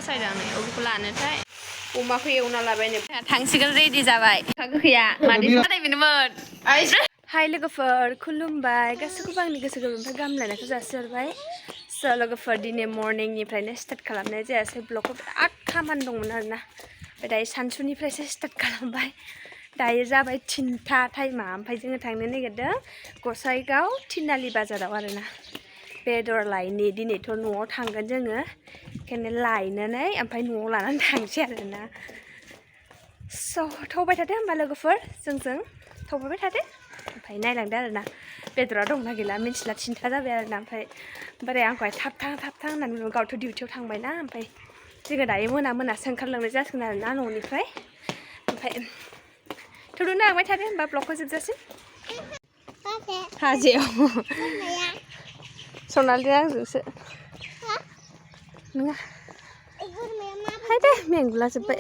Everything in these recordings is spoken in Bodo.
फसायदों आं अबेखौ लानोथाय अमाखौ एवना लाबायनो थांसिगोन रेडि जाबाय गोखैया मादै सारायमोनमोन हाय लोगोफोर खुलुमबाय गासैखौबो आंनि गोसो गोरबोनिफ्राय गाहामलायनायखौ जासिहरबाय स' लोगोफोर दिनै मर्निंनिफ्रायनो स्टार्ट खालामनाय जायासै ब्लगखौ बिराद खामानि दंमोन आरोना दायो सानसुनिफ्रायसो स्टार्ट खालामबाय दायो जाबाय 3टा टाइमा ओमफ्राय जोङो थांनो नागिरदों गसाइगाव थिनालि बाजाराव आरोना बेदर लायनि दिनैथ' न'आव थांगोन जोङो बेखायनो लायनानै ओमफ्राय न'आव लानानै थांसै आरोना स' थौबाय थादो होमबा लोगोफोर जोंजों थौबाय थादो ओमफ्राय नायलांदो आरोना बेदरा दंना गैला मिन्थिला 3टा जाबाय आरोना ओमफ्राय बोराय आंखौहाय थाब थां होननानै बुङो गावथ' डिउटियाव थांबायना ओमफ्राय जोङो दायो मोनासो ओंखारलांनाय जासिगोन आरोना न'निफ्राय ओमफ्राय थौदो नांबाय थादो होमबा ब्लगखौ जोबजासिम हाजोआव सनालिजों आंजोंसो नङा हाय दे मेंगुला जोब्बाय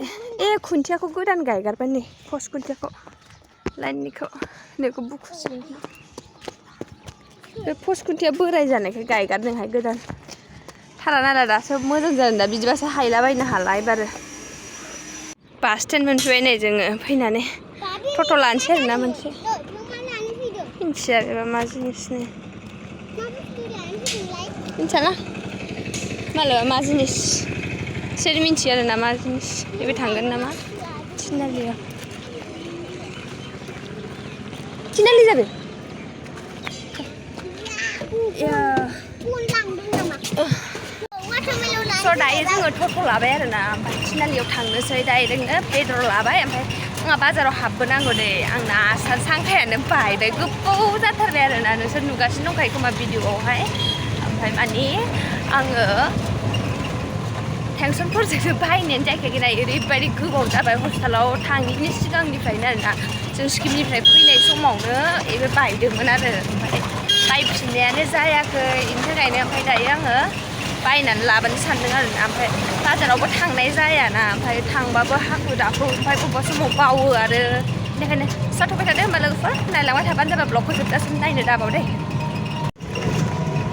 खुन्थियाखौ गोदान गायगारबाय नै पस्ट खुन्थियाखौ लाइननिखौ नैखौ बुखुसिगोन बे पस्ट खुन्थिया बोराय जानायखाय गायगारदोंहाय गोदान थारा नारा दासो मोजां जादों दा बिदिबासो हायलाबायनो हाला एबारो बास स्टेन्ड मोनफैबाय नै जोङो फैनानै टट' लानोसै आरोना मोनसे मिन्थिया बेबा मा जिनिसनो मिन्थियाना मालाबा मा जिनिस सोर मिन्थियो आरोना मा जिनिस बेबो थांगोन नामा थिनालियाव थिनालि जाबाय स' दायो जोङो टट' लाबाय आरोना ओमफ्राय थिनालियाव थांनोसै डाइरेक्टनो बेदर लाबाय ओमफ्राय आंहा बाजाराव हाबबोनांगौ दे आंना आसान सांखायानो बायबाय गोबाव जाथारबाय आरोना नोंसोर नुगासिनो दंखायो खोमा भिडिअआवहाय ओमफ्राय माने आङो टेनसनफोरजोंसो बायनायानो जायाखै ओरैबायदि गोबाव जाबाय हस्पिटालाव थाङिनि सिगांनिफ्रायनो आरोना जों स्किमनिफ्राय फैनाय समावनो एबो बायदोंमोन आरो ओमफ्राय बायफिननायानो जायाखै बेनि थाखायनो ओमफ्राय दायो आङो बायनानै लाबोनो सानदों आरोना ओमफ्राय बाजारावबो थांनाय जायाना ओमफ्राय थांबाबो हाखु दाखु ओमफ्राय बबेबा समाव बावो आरो बेनिखायनो जाथ'बाय थादो होमबा लोगोफोर नायलांबाय थाबानो जाबाय ब्लगखौ जोबजासिम नायनो दाबाव दे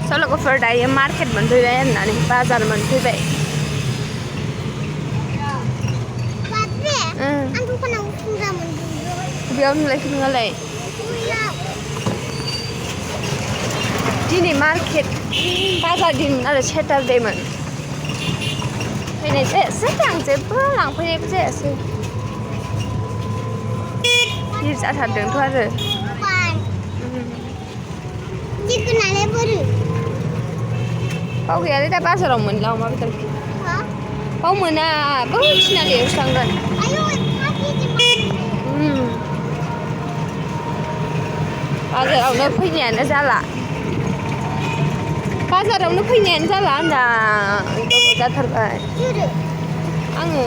स' लोगोफोर दायो मार्केट मोनफैबाय होननानै बाजार मोनफैबाय बेयाव नुलायखो नोङालाय दिनै मार्केट बाजार दिनमोन आरो सेटारडेमोन फैनाय जायासै आं जेबो लांफैनायबो जायासै गिर जाथारदोंथ' आरो बाव गैयालै दा बाजाराव मोनला अमा बेदरखौ बाव मोना बै थिनालियावसो थांगोन बाजारावनो फैनायानो जाला होनदां गोबाव जाथारबाय आङो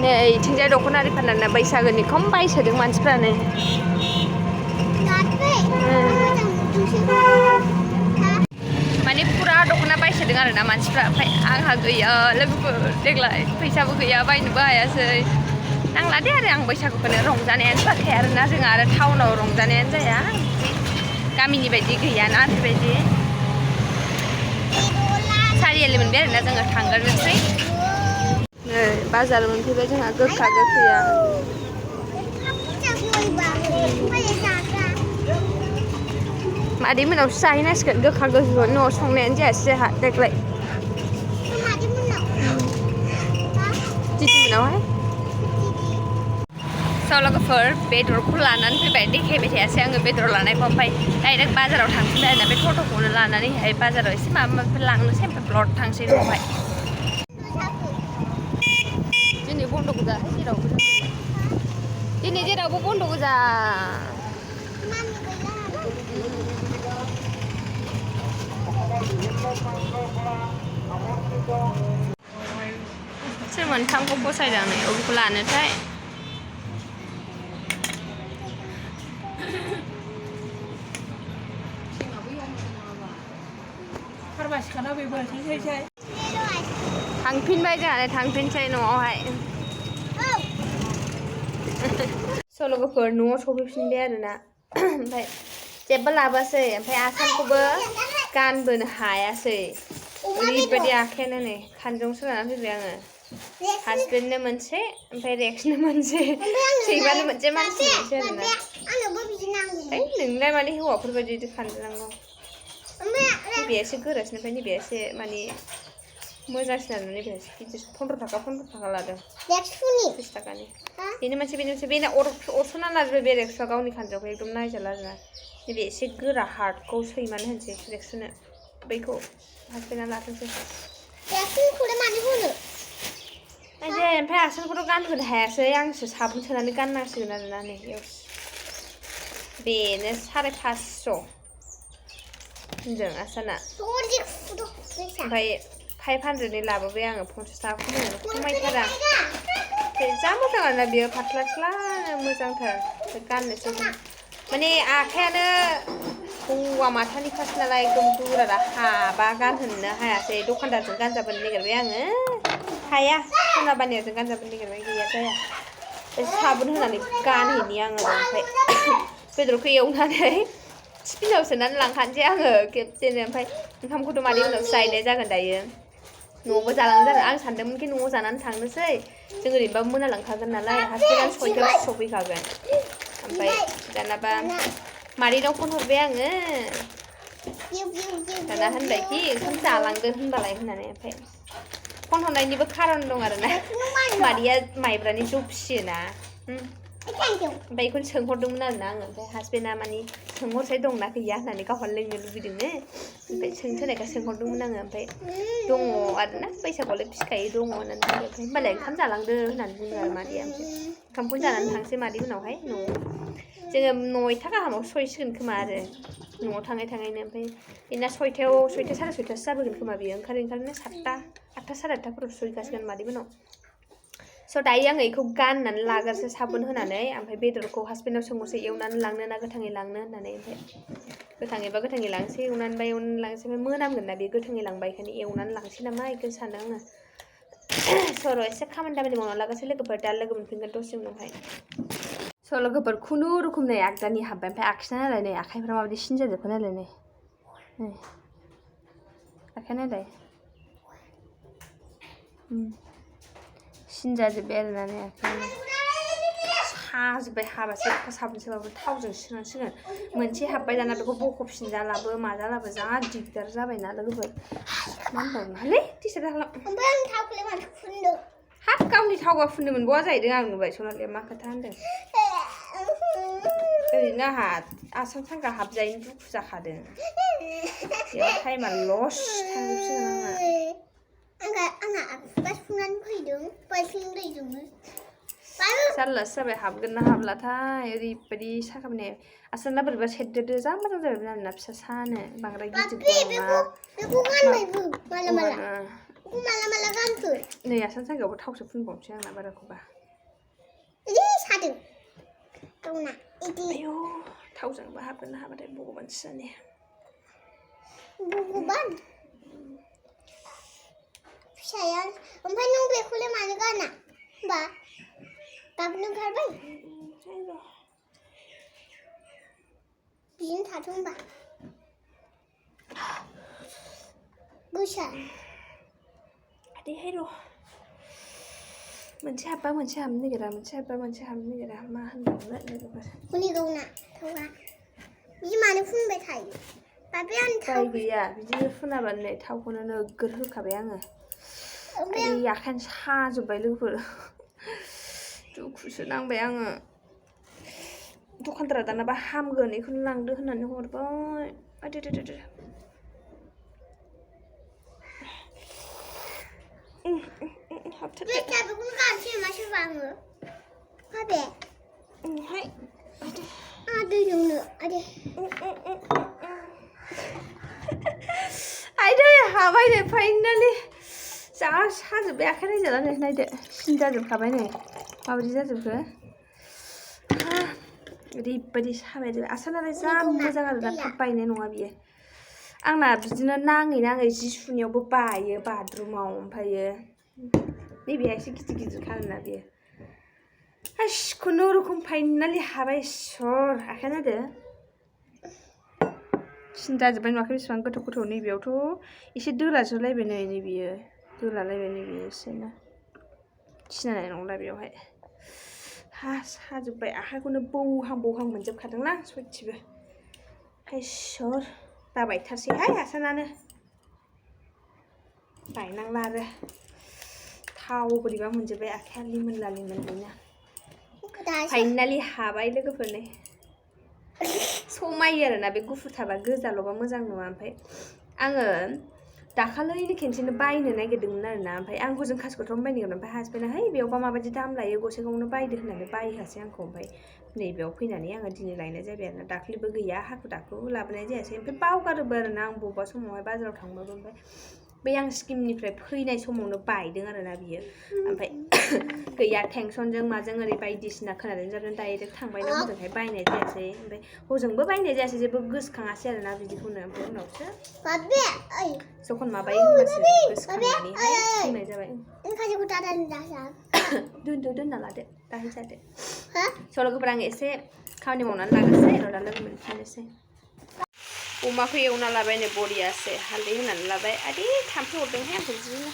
नै इथिंजाय दख'ना आरि फानना बैसागोनि खम बायसोदों मानसिफ्रानो माने फुरा दख'ना बायसोदों आरोना मानसिफ्रा ओमफ्राय आंहा गैया लोगोफोर देग्लाय फैसाबो गैया बायनोबो हायासै नांला दे आरो आं बैसागुखौनो रंजानायानो जाखाया आरोना जोंहा आरो टाउनाव रंजानायानो जाया गामिनि बायदि गैयाना बेबायदि सारियालि मोनबाय आरोना जोङो थांग्रोनोसै नै बाजार मोनफैबाय जोंहा गोखा गोखैया मादै मोनावसो जाहैनांसिगोन गोखा गोखैखौ न'आव संनायानो जायासै जोंहा देग्लाय दिदि मोनावहाय स' लोगोफोर बेदरखौ लानानै फैबाय देखायबाय थायासै आङो बेदर लानायखौ ओमफ्राय डाइरेक्ट बाजाराव थांफिनबाय आरोना बे टट'खौनो लानानैहाय बाजाराव एसे माबा माबि लांनोसै ओमफ्राय ब्लड थांसै न'आवहाय दिनै बन्द' गोजाहाय जेरावबो दिनै जेरावबो बन्द' गोजा सोर मोनथामखौ फसायदों आं अबेखौ लानोथाय थांफिनबाय जोंहा थांफिनसै न'आवहाय लोगोफोर न'आव सफैफिनबाय आरोना ओमफ्राय जेबो लाबोआसै ओमफ्राय आसानखौबो गानबोनो हायासै ओरैबायदि आखायानो नै खानजंसो लानानै फैबाय आङो हासबेन्डनो मोनसे ओमफ्राय रेक्सनो मोनसे सैमानो मोनसे मानसि मोनसे आरोना नोंलाय माने हौवाफोरबायदि बिदि खानजोनांगौ नैबे एसे गोरासिन ओमफ्राय नैबे एसे माने मोजांसिन आरो नैबे एसे गिदिर 15 थाखा लादों 30 थाखानि बेनो मोनसे बेना अरस'ना लाजोबबाय बे रेक्सआ गावनि खानजंखौ एकदम नायजाला आरोना नैबे एसे गोरा हार्डखौ सैमानो होनोसै रेक्सनो बैखौ हासबेन्डआ लाथोंसै रेक्सखौलाय मानो होनो ओमफ्राय आसानखौथ' गानहोनो हायासै आंसो साबोन सोनानै गाननांसिगोन आरोना नै बेनो 550 होनदों आसाना ओमफ्राय 500नि लाबोबाय आङो 50 थाखा खमायथारा जा मोजां आरोना बियो फाथ्ला मोजांथार गाननोसै माने आखायानो हौवा माथानि खासो नालाय एकदम गोरा हाबा गानहोनो हायासै दखानदारजों गानजाबोनो नागिरबाय आङो हाया सोनाबानियाजों गानजाबोनो नागिरबाय गैया जाया साबोन होनानै गानहैनि आङो ओमफ्राय बेदरखौ एवनानै टिफिनाव सोनानै लांखानोसै आङो खेबसेनो ओमफ्राय ओंखामखौथ' मादै उनावसो जाहैनाय जागोन दायो न'आवबो जालांनाय जागोन आं सानदोंमोनखि न'आव जानानै थांनोसै जों ओरैनोबा मोनालांखागोन नालाय हासबेन्डआ 6टायावसो सफैखागोन ओमफ्राय दानाबा मादैनाव फन हरबाय आङो दाना होनबायखि ओंखाम जालांदो होनबालाय होननानै ओमफ्राय फन हरनायनिबो खारन दं आरोना मादैया माइब्रानि जौ फिसियोना ओमफ्राय बेखौनो सोंहरदोंमोन आरोना आङो ओमफ्राय हासबेन्डआ माने सोंहरसाय दंना गैया होननानै गावहा लोंनो लुबैदोंनो ओमफ्राय सोंथोनायखाय सोंहरदोंमोन आङो ओमफ्राय दङ आरोना बैसागुआवलाय फिसिखायो दङ होननानै बुंबाय ओमफ्राय होमबालाय ओंखाम जालांदो होननानै बुंदों आरो मादैया ओमफ्राय ओंखामखौनो जानानै थांसै मादै उनावहाय न'आव जोङो 9टा गाहामाव सहैसिगोन खोमा आरो न'आव थाङैनो ओमफ्राय बेना 6टायाव 6टा 6:30टासो जाबोगोन खोमा बेयो ओंखारनो 7टा 8टा 8:30टाफोराव सहैखासिगोन मादै मोनाव स' दायो आङो बेखौ गाननानै लाग्रोसै साबोन होनानै ओमफ्राय बेदरखौ हासबेन्डआव सोंहरसै एवनानै लांनो ना गोथाङै लांनो होननानै ओमफ्राय गोथाङैबा गोथाङै लांसै एवनानैबा एवनानै लांसै ओमफ्राय मोनामगोन ना बे गोथाङै लांबा बेखायनो एवनानै लांसै नामा बेखौनो सानदों आङो सर' एसे खामानि मावना लागासै लोगोफोर दा लोगो मोनफिनगोन दसे उनावहाय स' लोगोफोर खुनुरुखुम नै आगदानि हाब्बाय ओमफ्राय आगसिना नालाय नै आखाइफ्रा माबायदि सिन जाजोबखो नालाय नै आखाइ नालाय सिन जाजोब्बाय आरोना नै आखाइया साजोब्बाय हाबासो साबोन सोबाबो थावजों सुनांसिगोन मोनसे हाब्बाय दाना बेखौ बख'फिनजालाबो माजालाबो जा दिगदार जाबायना लोगोफोर मा होनबावनोलै दिस्टार्ब दाखालाम ओमफ्राय आं थावखौलाय माथो फुनदों हाब गावनि थावबा फुननो मोनबावा जाहैदों आं नुबाय सनालिया मा खोथा होनदों ओरैनो आंहा आसान सांखा हाबजायैनि दुखु जाखादों बेयाव टाइमा लस थांजोबसिगोन आंना आगजुगा सुनानै फैदों बाल्थिं दैजोंनो जारलासो जाबाय हाबगोन ना हाबलाथाय ओरैबायदि साखाबनाय आसाना बोरैबा सेरदेरदो जा मोजां जाबायमोन आरोना फिसा सानो बांद्राय गिदिर माला गानखो नै आसान सांखायावबो थावसो फुनबावनोसै आंना बाराखौबा सादों गावना आयौ थावजोंबो हाबगोन ना हाबाथाय भगबानसो जाने भगबान फिसाया ओमफ्राय नों बेखौलाय मानो गाना होमबा गाबनो ओंखारबाय बिदिनो थाथों होमबा गोसा आदैहाय र' मोनसे हाबबा मोनसे हाबनो नागिरा मोनसे हाबबा मोनसे हाबनो नागिरा मा होनबावनो लोगोफोर हनै गावना थावा बिदि मानो फुनबाय थायो बाय गैया बिदि फुनाबानो नै थावखौनो नोगोर होखाबाय आङो आखायानो साजोब्बाय लोगोफोर दुखुसो नांबाय आङो दखानदारा दानाबा हामगोन बेखौनो लांदो होननानै हरबाय आइदै हाबाय नै फाइनालि जा साजोब्बाय आखाइ नायजाला नै नायदो सिन जाजोबखाबाय नै माबायदि जाजोबखो ओरैबायदि साबाय आसानालाय जा मोजां आरोना थाब बायनाय नङा बियो आंना बिदिनो नाङै जि सुनायावबो बायो बाथरुमाव ओमफ्रायो नैबेहा एसे गिदिर गिदिर खारोना बियो खुनुरुखुम फाइनालि हाबाय सर आखाइ नायदो सिन्था जोब्बाय नुवाखै बेसेबां गोथौ गोथौ नैबेयावथ' एसे दोलाजोबलायबाय नै नैबेयो दोलालायबाय नैबेयो एसेनो सिनायनाय नंला बेयावहाय साजोब्बाय आखाइखौनो बौहां बौहां मोनजोबखादोंना सयथिबो सर दाबायथारसैहाय आसानानो बायनांला आरो थाव बोरैबा मोनजोब्बाय आखाइया लिमोनला लिमोनलानो फाइनालि हाबाय लोगोफोर नै समायो आरोना बे गुफुर थाबा गोजाल'बा मोजां नङा ओमफ्राय आङो दाखालैनो खेनसेनो बायनो नागिरदोंमोन आरोना ओमफ्राय आं हजों कासिकट्रायावनो बायनो नागिरदों ओमफ्राय हासबेन्डआ है बेयावबा माबायदि दाम लायो गसाइगावआवनो बायदो होननानै बायहोआसै आंखौ ओमफ्राय नैबेयाव फैनानै आङो दिनै लायनाय जाबाय आरोना दाख्लैबो गैया हाखु दाखु लाबोनाय जायासै ओमफ्राय बावगारोबो आरोना आं बबेबा समावहाय बाजाराव थांबाबो ओमफ्राय बै आं स्किमनिफ्राय फैनाय समावनो बायदों आरोना बियो ओमफ्राय गैया टेंसनजों माजों ओरै बायदिसिना खोनादों जादों डाइरेक्ट थांबायना हजोंहाय बायनाय जायासै ओमफ्राय हजोंबो बायनाय जायासै जेबो गोसोखाङासै आरोना बिदिखौनो ओमफ्राय उनावसो जखन माबायो होनबासो गोसोखांनानैहाय बुंनाय जाबाय दोनना लादो दाहाय जादो सल'फोर आं एसे खामानि मावनानै लाग्रोसै र' दा लोगो मोनफिननोसै अमाखौ एवना लाबाय नै बरियासो हालदै होनानै लाबाय आदि थाम्फै हरदोंहाय आंखौ बिदिनो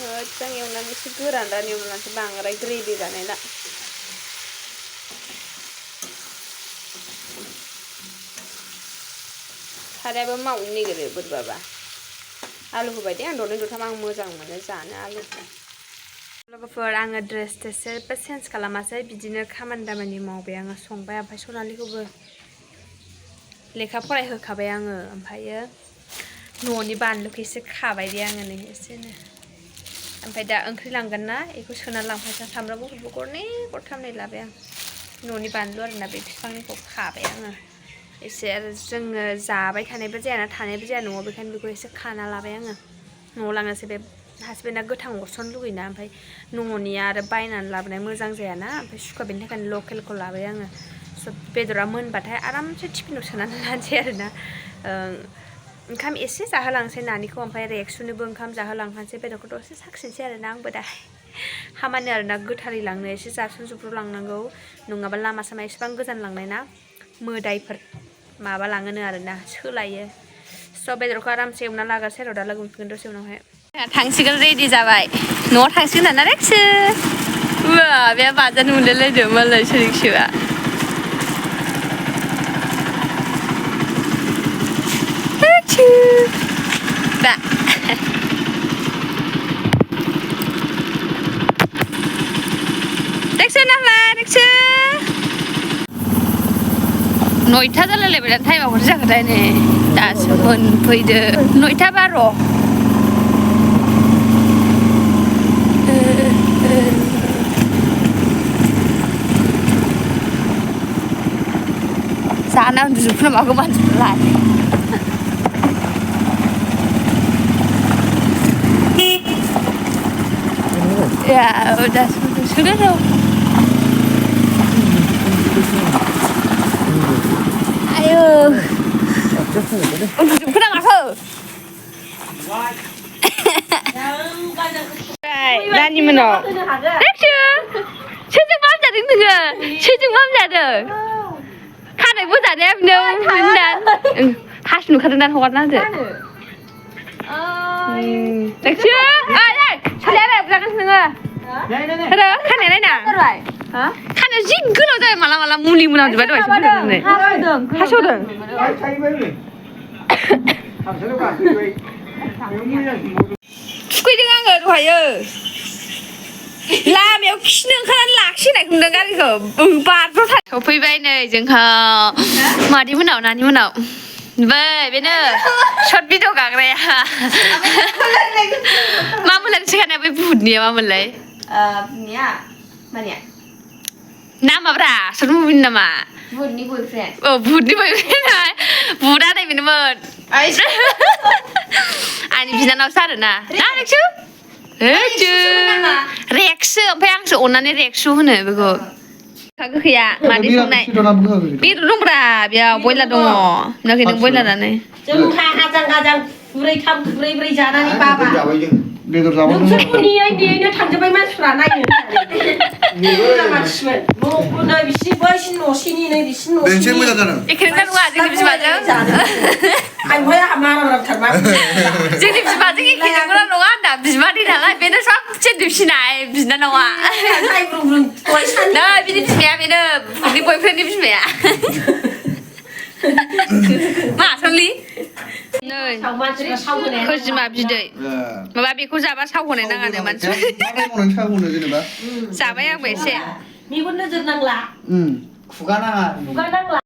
मोजां एवनानै एसे गोरान एवनानैसो बांद्राय ग्रेभि बानायला सारायाबो मावनो नागिरो बोरैबाबा आलु होबाय दे आं दरनै दरथाम आं मोजां मोनो जानो आलुखौ लोगोफोर आङो ड्रेस जेबो चेन्ज खालामासै बिदिनो खामानि दामानि मावबाय आङो संबाय ओमफ्राय सनालिखौबो लेखा फरायहोखाबाय आङो ओमफ्रायो न'नि बानलुखौ एसे खाबाय दे आङो नै एसेनो ओमफ्राय दा ओंख्रि लांगोन ना बेखौ सोनानै लांफायसा सामब्राम गुफुरबो गरनै गरथामनै लाबाय आं न'नि बानलु आरोना बे बिफांनिखौ खाबाय आङो एसे आरो जोङो जाबाय थानायबो जायाना थानायबो जाया न'आव बेखायनो बेखौ एसे खाना लाबाय आङो न'आव लांनोसै बे हासबेन्डआ गोथां अरसनो लुगैना ओमफ्राय न'निया आरो बायनानै लाबोनाय मोजां जायाना ओमफ्राय सुखा बेनि थाखायनो लकेलखौ लाबाय आङो बेदरा मोनबाथाय आरामसे टिफिनाव सोनानै लानोसै आरोना ओंखाम एसे जाहोलांसै नानिखौ ओमफ्राय रेक्सुनोबो ओंखाम जाहोलांफानोसै बेदरखौ दसे साखिनोसै आरोना आंबो दाहाय हामानो आरोना गोथारै लांनो एसे जाबस्रुं जुब्रु लांनांगौ नङाबा लामा सामा एसेबां गोजान लांनाय ना मोदायफोर माबा लाङोनो आरोना सोलायो स' बेदरखौ आरामसे एवना लाग्रोसै र' दा लोगो मोनफिनगोन दसे उनावहाय थांसिगोन रेडि जाबाय न'आव थांसिगोन दाना रेक्सो बा बे बाजानो मोनलायलायदो मालाय सोरिक्सोआ बा रेक्सो नालाय रेक्सो 9टा जालायलायबाय दा टाइमा हर जाखोथाय नै दासो मोनफैदो 9टा 12 जाना उन्दुजोबखो नामाखौ मानसिफोरालाय ya udah sudah dong ayo udah kenapa kau Nani menok Reksu Sejeng mam jading nengah Sejeng mam jading Kanai bu jading neng dan Has nu kadang dan hot nanti Reksu ayo Salih belakang nengah Ada kanai lainnya kanai jig gelau dah malam-malam muli menang juga doa sebenarnya hasodeng थुखैदों आङो दहायो लामायाव खिनो ओंखारनानै लाखिनायखौ नुदों गारिखौ बारफ्राव सफैबाय नै जोंहा मादै मोनाव नानि मोनाव बै बेनो सर्ट भिडिअ गाग्राया मा मोनलाय सिखानाया बै बुहुतनिया मा मोनलाय बुहुतनिया मानिया नामाब्रा सर्ट मुभिनि नामा बुहुतनि बयफ्रेन्ड औ बुहुतनि बयफ्रेन्ड बुहुतआ नै बेनोमोन आंनि बिनानावसो आरोना ना रेक्सु रेक्सो ओमफ्राय आंसो अननानै रेक्सु होनो बेखौ गोखैया मादै संनाय बेदर दंब्रा बेयाव बयलार दङ नुवाखै नों बयलारानो जोंहा आजां गाजां खुरै थाम खुरै ब्रै जानानै बाबा बेदर जाबाय नोंसोरखौ नेयैनो थांजोब्बाय मानसिफ्रा नायनो होननानै मानसिमोन नै बिसिनि बैसिनि न'सिनि नै बिसिनि न'सिनि मोजां जादों एखेनो नङा जोंनि बिमाजों आमफ्राय आंहा मारामाराथार मा जोंनि बिमाजों एखे नंगौना नङा होनदा बिमादै नालाय बेनो सबसे दुइसिनाय बिनानावा नै बिनि बिमाया बेनो फुदनि बयफ्रेन्डनि बिमाया मा सलि नै खोजिमा बिदै माबा बेखौ जाबा सावहोनाय नाङानो मानसिफोर जाबाय आंबो एसे मेगन नोजोर नांला खुगा नाङा